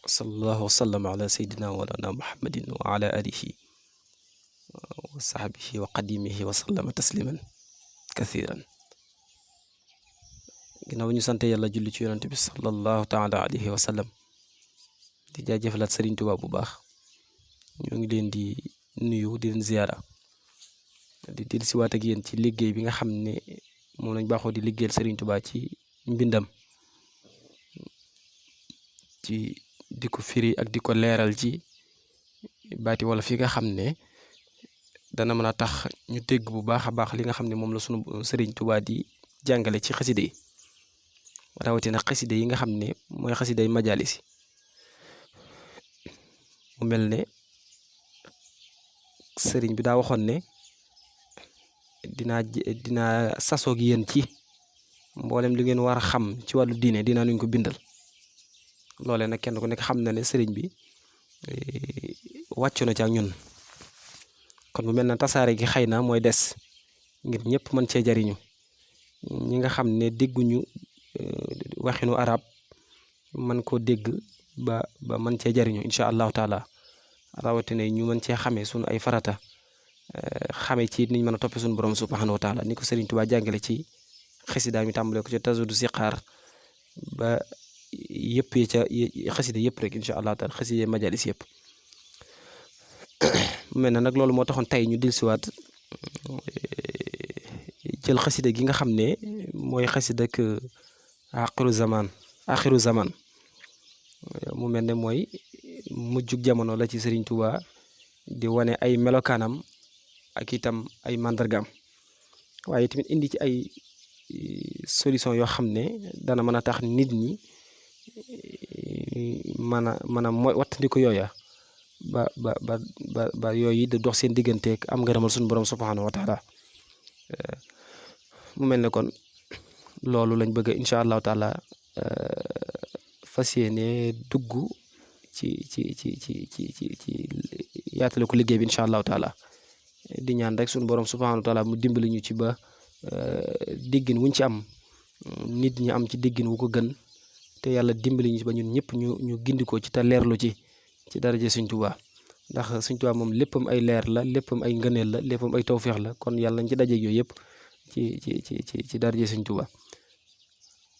sallallahu wasallam ala sayyidina walana muhammadin wa ala alihi wa sahbihi wa qadimihi wa sallama tasliman kathiran. ginnaaw ñu sante yàlla julli ci yonante bi sallallahu taala alayhi wa sallam di jaajëfalaat Sëriñ Tuubaa bu baax. ñoo ngi leen di nuyu di leen ziyaara di dellusiwaat ak yéen ci liggéey bi nga xam ne moom lañ baaxoo di liggéeyal Sëriñ Tuubaa ci mbindam, ci di ko firi ak di ko leeral ci baati wala fi nga xam ne dana mën a tax ñu dégg bu baax a baax li nga xam ne moom la sunu Sëriñ Tuubaa di jàngale ci xaside yi, rawatina xaside yi nga xam ne mooy xasiday majaalis yi. mu mel ne sëriñ bi daa waxoon ne dinaa sasoog yéen ci mboolem li ngeen war a xam ci wàllu diine dinaa nuñ ko bindal. loole nag kenn ku nekk xam na ne sëriñ bi wàccu na ci ak ñun, kon mu mel na tasaare gi xëy na mooy des ngir ñëpp mën cee jariñu. ñi nga xam ne dégguñu waxinu arab mën koo dégg ba mën cee jariñu incha allahu taala, rawatina ñu mën cee xamee sunu ay farata, xamee ci niñ mën a toppee sunu borom subhanahu wa taala ni ko Sëriñ Tuubaa jàngale ci xasidaa mi tàmbale ko ci Tazawudu Siqaar ba yëpp yi ca xasida yëpp rek incha allah taala xasida majalis yëpp. mu mel na nag loolu moo taxoon tey ñu dellusiwaat jël xasida gi nga xam ne mooy xasida ak axiru zaman mu mel ne mooy mujjug jamono la ci Sëriñ Tuubaa di wane ay melokaanam ak itam ay màndargaam, waaye tamit indi ci ay solution yoo xam ne dana mën a tax nit ñi mën a mooy wattandiku yooya ba yooyu da dox seen digganteeg am ngërëmal suñu borom subhanahu wa taala. mu mel ne kon loolu lañ bëgg incha allahu taala fas yéene dugg ci yaatale ko liggéey bi incha allahu taala, di ñaan rek suñu borom subhanahu wa taala mu dimbali ñu ci ba déggin wuñ ci am nit ñi am ci déggin wu ko gën, te yàlla dimbali ñu ci ba ñun ñëpp ñu gindikoo ci te leerlu ci daraje Sëriñ Tuubaa. ndax Sëriñ Tuubaa moom léppam ay leer la, léppam ay ngëneel la, léppam ay tawféex la, kon yàlla nañ ci dajeeg yooyu yëpp ci daraje Sëriñ Tuubaa.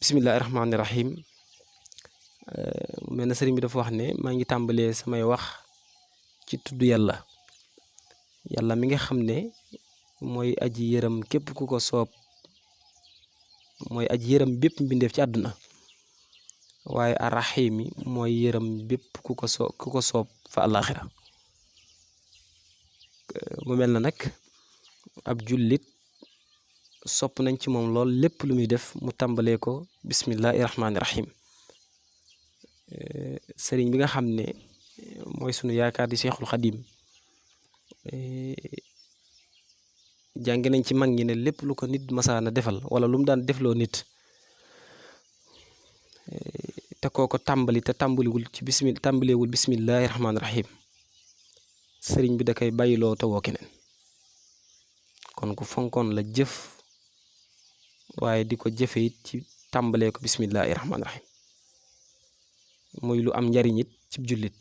bismillahi rahmaani rahim. mel na sëriñ bi dafa wax ne maa ngi tàmbalee samay wax ci tudd yàlla mi nga xam ne mooy aji yërëm képp ku ko soob, mooy aji yërëm bépp mbindeef ci àdduna, waaye arrahimi mooy yërëm bépp ku ko soob fa àllaaxira. mu mel na nag ab jullit sopp nañ ci moom lool lépp lu muy def mu tàmbalee ko bismillahi rahmaani rahim. sëriñ bi nga xam ne mooy sunu yaakaar di Seexul Xadim jàngi nañ ci mag ñi ne lépp lu ko nit masaana defal wala lu mu daan defloo nit te kooko tàmbali te tàmbaliwul bismillahi rahmaani rahim, sëriñ bi da koy bàyyiloo te woo keneen. kon ku fonkoon la jëf waaye di ko jëfe it ci tàmbalee ko bismillahi rahmaani rahim, muy lu am njariñ it ci jullit,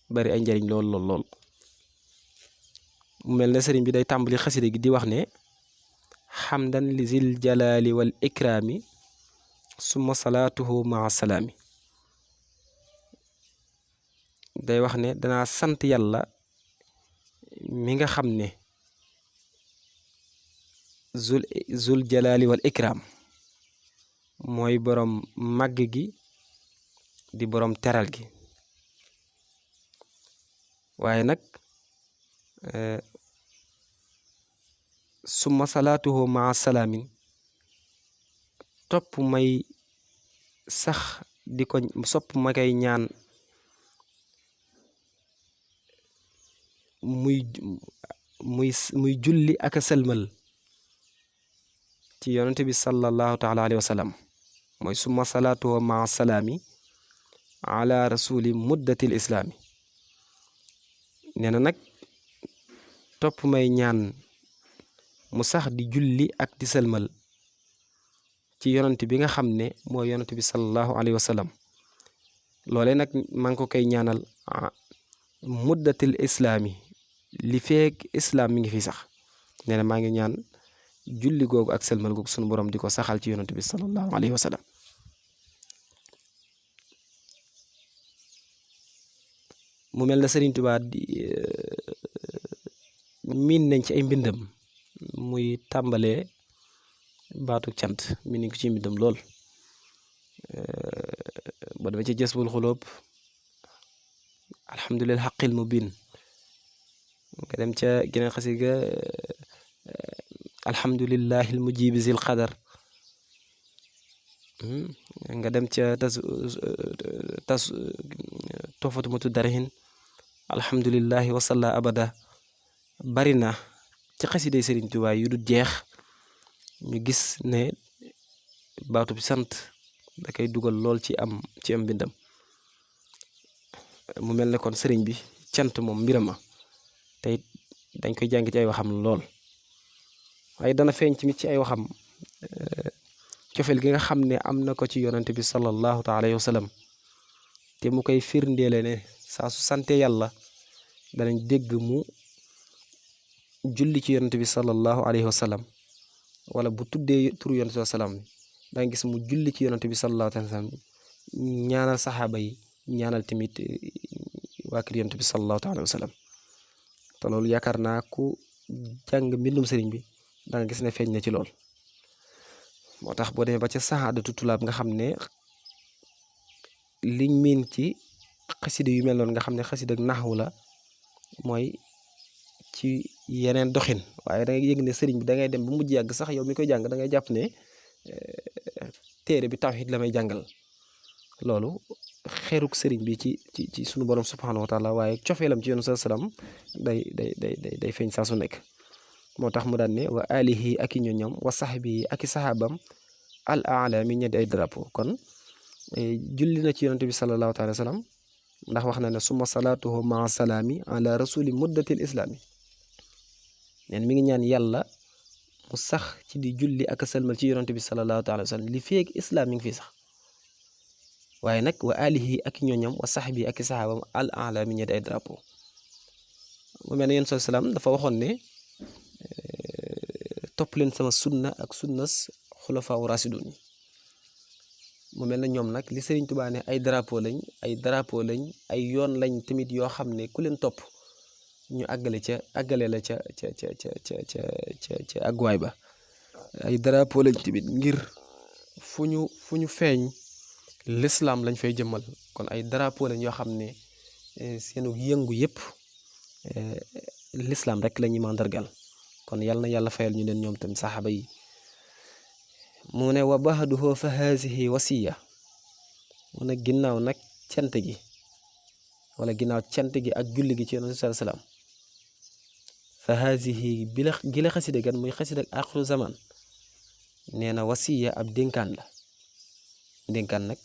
bari ay njariñ lool. mu mel ne sëriñ bi day tàmbali xasida gi di wax ne xamdan li zil jalaali wal ikraami summa salaatuhu maa salaami. day wax ne danaa sant yàlla mi nga xam ne zul jalaali wal ikraam mooy boroom màgg gi di boroom teral gi, waaye nag summa salaatuhu maa salaamin topp may sax di ko sopp ma koy ñaan muy julli ak a sëlmal ci yonente bi sallallahu taala alayhi wa sallam, mooy summa salaatuhu maa salaami ala rasuli muddatil islaami. nee na nag topp may ñaan mu sax di julli ak di sëlmal ci yonent bi nga xam ne mooy yonent bi sallallahu alayhi wa sallam loolee nag maa ngi ko koy ñaanal muddatil islaami li feek islaam mi ngi fi sax nee na maa ngi ñaan julli googu ak selmal googu sunu borom di ko saxal ci yonent bi sallallahu alayhi wa sallam mu mel na Sëriñ Tuubaa miin nañ ci ay mbindam muy tàmbalee baatu cant miin nañ ko ci mbindam lool ba dama ci Jazbul Xuloob alhamdulillah xaqil mubin nga dem ca geneen xasida ga alhamdulillahi almujibi zil qadar nga dem ca tas toofatu matu darahin alhamdulillahi wasalla abada bari na ci xasiday Sëriñ Tuubaa yu du jeex ñu gis ne baatu bi sant da koy dugal lool ci am mbindam mu mel ne kon sëriñ bi cant moom mbirama te it dañ koy jàng ci ay waxam lool waaye dana feeñ tamit ci ay waxam cofeel gi nga xam ne am na ko ci yonante bi sallallahu taala alayhi wa sallam te mu koy firndeele ne saa su sante yàlla danañ dégg mu julli ci yonante bi sallallahu alayhi wa sallam wala bu tuddee turu yonante bi sallam danga gis mu julli ci yonante bi sallallahu alayhi wa sallam ñaanal saxaaba yi ñaanal tamit waa kër yonante bi sallallahu taala alayhi wa sallam te loolu yaakaar naa ku jàng mbindum sëriñ bi danga gis ne feeñ na ci lool moo tax boo demee ba ca saxaadatu tulaab nga xam ne liñ miin ci xasida yu mel noonu nga xam ne xasida ak naxwu la mooy ci yeneen doxin waaye da ngay yëg ne sëriñ bi da ngay dem ba mujj yàgg sax yow mi koy jàng da ngay jàpp ne téere bi tawxiid la may jàngal loolu xeeruk sëriñ bi ci sunu borom subhanahu wa taala waaye cofeelam ci yoonu sa salaam day feeñ saa su nekk moo tax mu daan ne wa alihi ak i ñoñam wa sahbihi ak i sahabam al aala mi ñetti ay drapeau kon julli na ci yonante bi sallallahu taala wa sallam ndax wax na ne suma salaatuhu maa salaami ala rasuli muddatil islaami neen mi ngi ñaan yàlla mu sax ci di julli ak salmal ci yonante bi sallallahu taala wa sallam li feeg islaam mi ngi fii sax waaye nag wa alihi ak i ñoñam wa sahbihi ak i sahabam al aala mi ñetti ay drapeau mu mel ne yéen salaam dafa waxoon ne topp leen sama sunna ak sunnas xulafaa rasidun mu mel na ñoom nag li Sëriñ Tuubaa ne ay drapeau lañ ay yoon lañ tamit yoo xam ne ku leen topp ñu àggale la ca àgguwaay ba ay drapeau lañ tamit ngir fu ñu feeñ lislaam lañ fay jëmmal kon ay drapeau lañ yoo xam ne seenu yëngu yëpp lislaam rek la ñuy màndargal kon yàlla na yàlla fayal ñu leen ñoom tamit saxaaba yi mu ne wa baxaduhoo fa haasihi wasiya mu ne ginnaaw nag cant gi wala ginnaaw cant gi ak julli gi ci yonent bi sallallahu alayhi wasallam fa haasihi gi la xasida gan muy xasida ak axiru zaman nee na wasiya ab dénkaan la dénkaan nag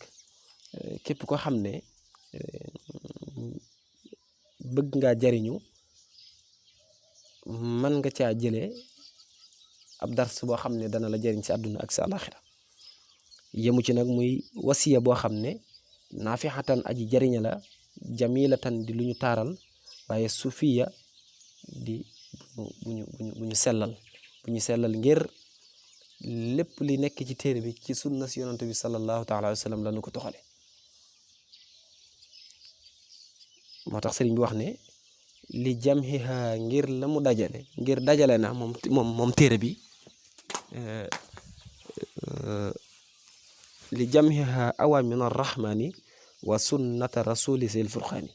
képp ko xam ne bëgg ngaa jariñu man nga caa jëlee ab dars boo xam ne dana la jëriñ si àdduna ak si àlaxira yemu ci nag muy wasiya boo xam ne naafixatan aji jariña la jamilatan di lu ñu taaral waaye sufiya di bu ñu sellal ngir lépp li nekk ci téere bi ci sunna si yonante bi sallallahu taala alayhi wa sallam la nu ko toxale moo tax sëriñ bi wax ne li jamhiha ngir la mu dajale na moom téere bi li jamhiha awaamin arrahmani wa sunnata rasuli sil furqaani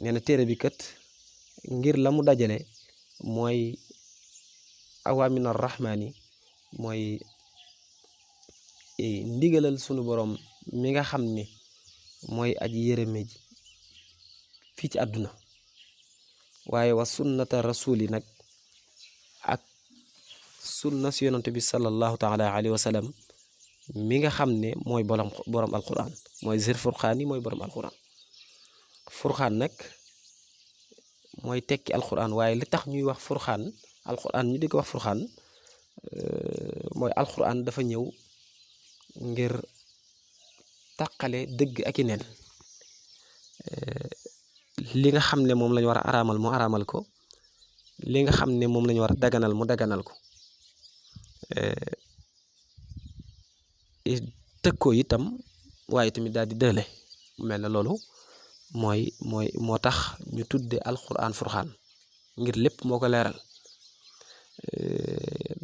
nee na téere bi kat ngir la mu dajale mooy awaamin arrahmani mooy ndigalal sunu borom mi nga xam ne mooy aji yërëme ji fii ci àdduna waaye wa sunnata rasuli nag ak sunna si yonante bi sallallahu taala alayhi wa sallam mi nga xam ne mooy borom alquran mooy zir furqaan yi mooy borom alquran furqaan nag mooy tekki alquran waaye li tax ñuy wax furqaan alquran ñu di ko wax furqaan mooy alquran dafa ñëw ngir tàqale dëgg ak i neen li nga xam ne moom lañ war a araamal mu araamal ko, li nga xam ne moom lañu war a daganal mu daganal ko, tëg ko itam waaye tamit daal di dële mu mel ne loolu moo tax ñu tudde alquran furxaan ngir lépp moo ko leeral.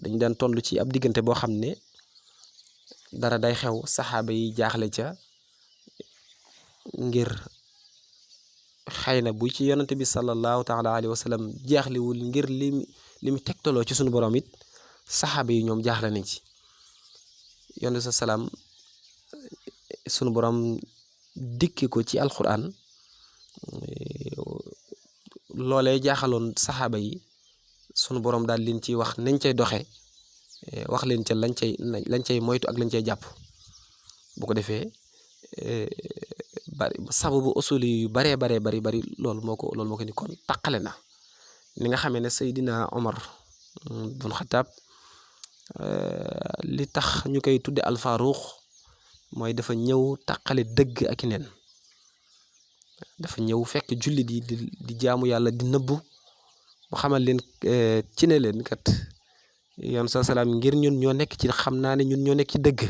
dañ daan toll ci ab diggante boo xam ne dara day xew saxaaba yi jaaxle ca ngir xëy na bu ci yonante bi sallallahu taala alayhi wa sallam jaaxlewul ngir li mu tegtaloo ci sunu borom it saxaaba yi ñoom jaaxle nañ ci yonante sa salaam sunu borom dikki ko ci alquran loolee jaaxaloon saxaaba yi sunu borom daal leen ciy wax nañ cay doxe wax leen ca lañ cay moytu ak lañ cay jàpp bu ko defee bari sababu usuli yu baree bari loolu moo ko ni kon taqale na ni nga xamee ne Seydina Omar bun Xataab li tax ñu koy tudde alfaaruux mooy dafa ñëw taqale dëgg ak i neen dafa ñëw fekk jullit yi di jaamu yàlla di nëbbu mu xamal leen ci ne leen kat yoon sa salaam ngir ñun ñoo nekk ci xam naa ne ñun ñoo nekk ci dëgg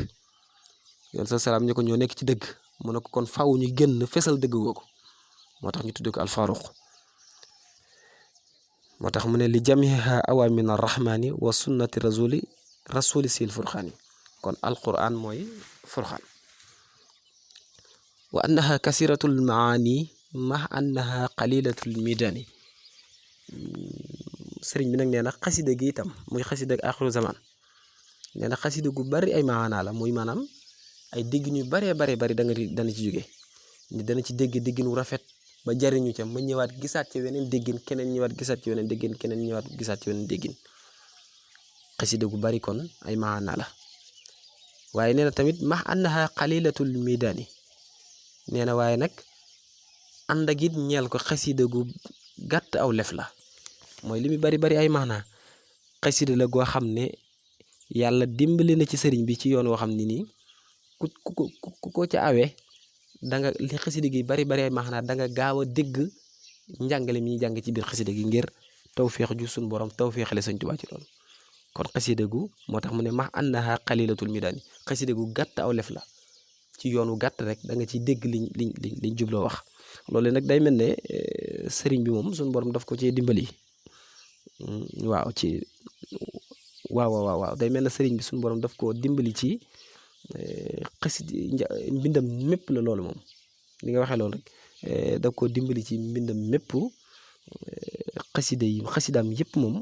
yoon sa salaam ñu ko ñoo nekk ci dëgg mu ne ko kon faaw ñu génn fesal dëgg googu moo tax ñu tudde ko alfaaruq moo tax mu ne li jamiha awamin arrahmani wa sunnati rasuli sil furxaani kon alquran mooy furxaan wa annaha kasiratul maani ma annaha qalilatul midani sëriñ bi nag nee na xasida gi itam muy xasida ak axiru zaman nee na xasida gu bari ay maanaa la muy maanaam ay déggin yu baree bari dana ci jóge ni dana ci dégg déggin wu rafet ba jariñu ca ma ñëwaat gisaat ci weneen déggin keneen ñëwaat gisaat ci weneen déggin keneen ñëwaat gisaat ci weneen déggin xasida gu bari kon ay maanaa la waaye nee na tamit ma annaha qalilatul midani nee na waaye nag ànd ak it ñeel ko xasida gu gàtt aw lef la mooy li mu bari ay maanaa xasida la goo xam ne yàlla dimbali na ci sëriñ bi ci yoon woo xam ne nii ku ko ca awee danga li xasida gi bari ay maanaa danga gaaw a dégg njàngale mi jàng ci biir xasida gi ngir tawféex ju suñ borom tawféexale Sëriñ Tuubaa ci loolu kon xasida gu moo tax mu ne ma annaha qalilatul midani xasida gu gàtt aw lef la ci yoonu gàtt rek da nga ciy dégg liñ jubloo wax loolu nag day mel ne sëriñ bi moom suñu borom daf ko cee dimbali waaw day mel ne sëriñ bi suñu borom daf ko dimbali ci mbindam mépp la loolu moom li nga waxee loolu rek daf ko dimbali ci mbindam mépp xasidaam yëpp moom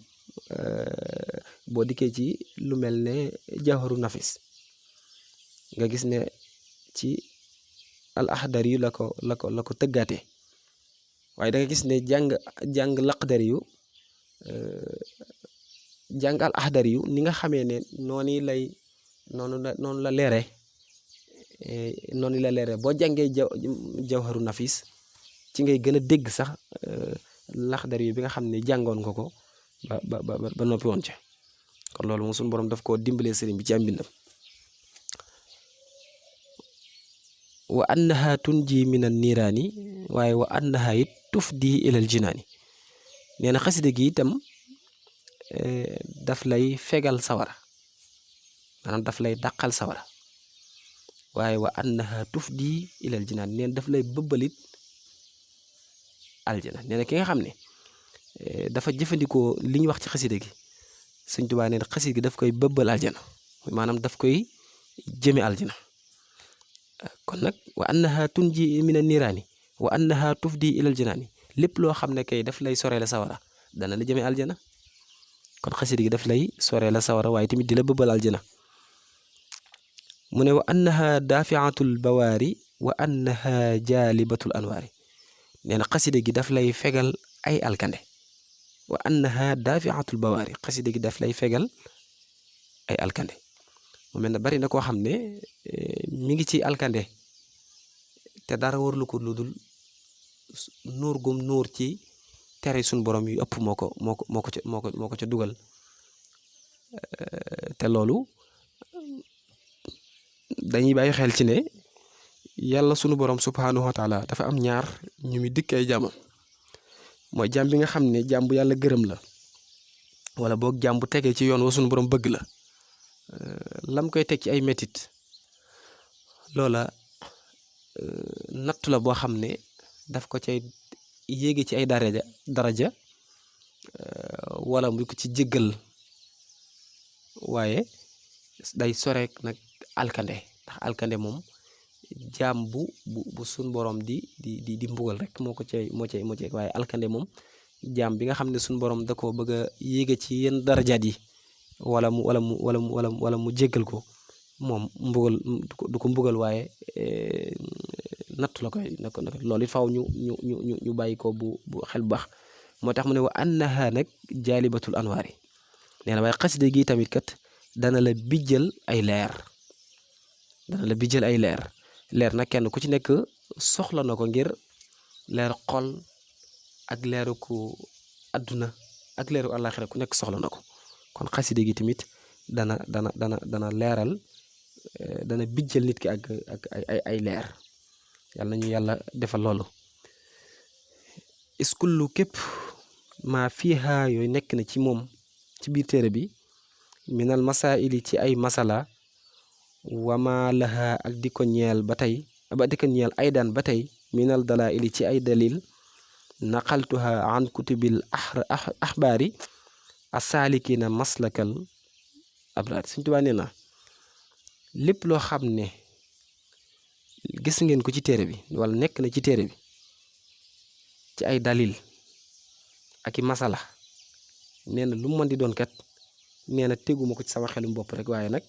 boo dikkee ci lu mel ne jawharu nafis nga gis ne ci al axdar yu la ko tëggaate waaye da nga gis ne jàng laqdar yu jàng al axdar yu ni nga xamee ne noonu la leere boo jàngee jawharu nafis ci ngay gën a dégg sax laxdar yu bi nga xam ne jàngoon nga ko ba noppi woon ca kon loolu moom suñu borom daf koo dimbalee sëriñ bi ci am mbindam wa annaha tunji min an niiraani waaye wa annaha it tufdi ilal jinaani nee na xasida gi itam daf lay fegal sawara maanaam daf lay dàqal sawara waaye wa annaha tufdi ilal jinaan neen daf lay bëbbalit aljana nee na ki nga xam ne dafa jëfandikoo li ñu wax ci xasida gi Sëñ Tuubaa nee na xasida gi daf koy bëbbal aljana maanaam daf koy jëme aljana kon nag wa annaha tunji min an niiraani wa annaha tufdi ilal jinaani lépp loo xam ne kay daf lay soree la sawara dana la jëme aljana kon xasida gi daf lay soree la sawara waaye tamit di la bëbbal aljana mu ne wa annaha daafiatul bawaari wa annaha jaalibatul anwaari nee na xasida gi daf lay fegal ay alkande wa annaha daafiatul bawaari xasida gi daf lay fegal ay alkande mu mel ne bari na koo xam ne mi ngi ci alkande te dara warlu ko lu dul nuur gum nuur ci tere suñ borom yu ëpp moo ko ca dugal te loolu dañuy bàyyi xel ci ne yàlla sunu borom subhaanahu wa taala dafa am ñaar ñu muy dikk ay jaamam mooy jaam bi nga xam ne jaam bu yàlla gërëm la wala boog jaam bu tegee ci yoon wa sunu borom bëgg la lam koy teg ci ay metit loola nattu la boo xam ne daf ko cay yéege ci ay daraja wala mu ko ci jéggal waaye day soreek nag alkande ndax alkande moom jaam bu sun borom di mbugal rek moo cay waaye alkande moom jaam bi nga xam ne sun borom da ko bëgg a yéege ci yenn darajaat yi wala mu jéggal ko moom mbugal du ko mbugal waaye nattu la koy loolu it faaw ñu bàyyi ko bu xel bu baax moo tax mu ne wa annaha nag jaalibatul anwaari nee na waaye xasida gi tamit kat dana la bijjal ay leer leer nag kenn ku ci nekk soxla na ko ngir leer xol ak leeru ku adduna ak leeru àllaaxira ku nekk soxla na ko kon xasida gi tamit dana leeral dana bijjal nit ki ak ay leer yàlla nañu yàlla defal loolu iskullu képp maa fiihaa yooyu nekk na ci moom ci biir téere bi minal masaili ci ay masala wama laha ak di ko ñeel ba tey di ko ñeel aydan ba tey minal dalaili ci ay dalil naqaltuha an kutubil axbaari asaalikina maslakal abraar Sëñ Tuubaa nee na lépp loo xam ne gis ngeen ko ci téere bi wala nekk na ci téere bi ci ay dalil ak i masala nee na lu mu mën di doon kat nee na teguma ko ci sama xelum bopp rek waaye nag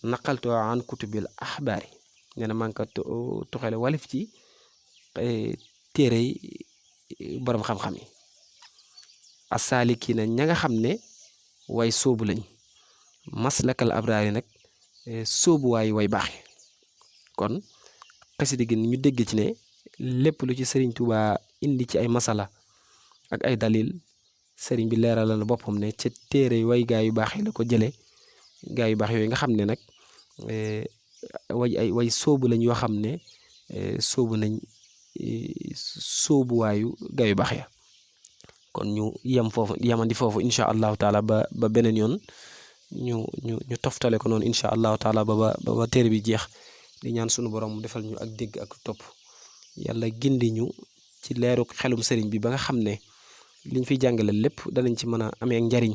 naqaltu an kutubil axbaari nee na maa ngi ko tuxale walif ci téere yi boroom xam-xam yi asaaliki na ña nga xam ne way sóobu lañ maslakal abraari nag sóobuwaay way baaxe kon xasida gi ñu dégg ci ne lépp lu ci Sëriñ Tuubaa indi ci ay masala ak ay dalil sëriñ bi leeralal na boppam ne ca téere way gaa yu baax yi la ko jëlee gaa yu baax yooyu nga xam ne nag way sóobu lañ yoo xam ne sóobu nañ sóobuwaayu gaa yu baax ya kon ñu yemandi foofu incha allahu taala ba beneen yoon ñu toftale ko noonu incha allahu taala ba téere bi jeex di ñaan sunu borom mu defal ñu ak dégg ak topp yàlla gindi ñu ci leeru xelum sëriñ bi ba nga xam ne liñ fiy jàngale lépp danañ ci mën a amee njariñ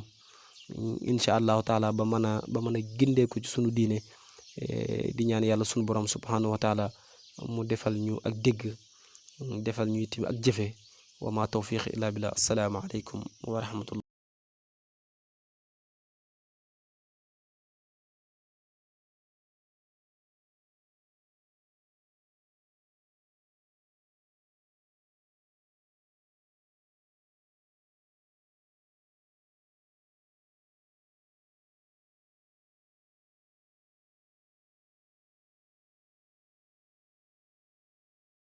incha allahu taala ba mën a gindeeku ci sunu diine di ñaan yàlla sunu borom subhanahu wa taala mu defal ñu ak dégg defal ñu itam ak jëfe wa ma tawfiq illa billah assalaamu aleykum wa rahmatullah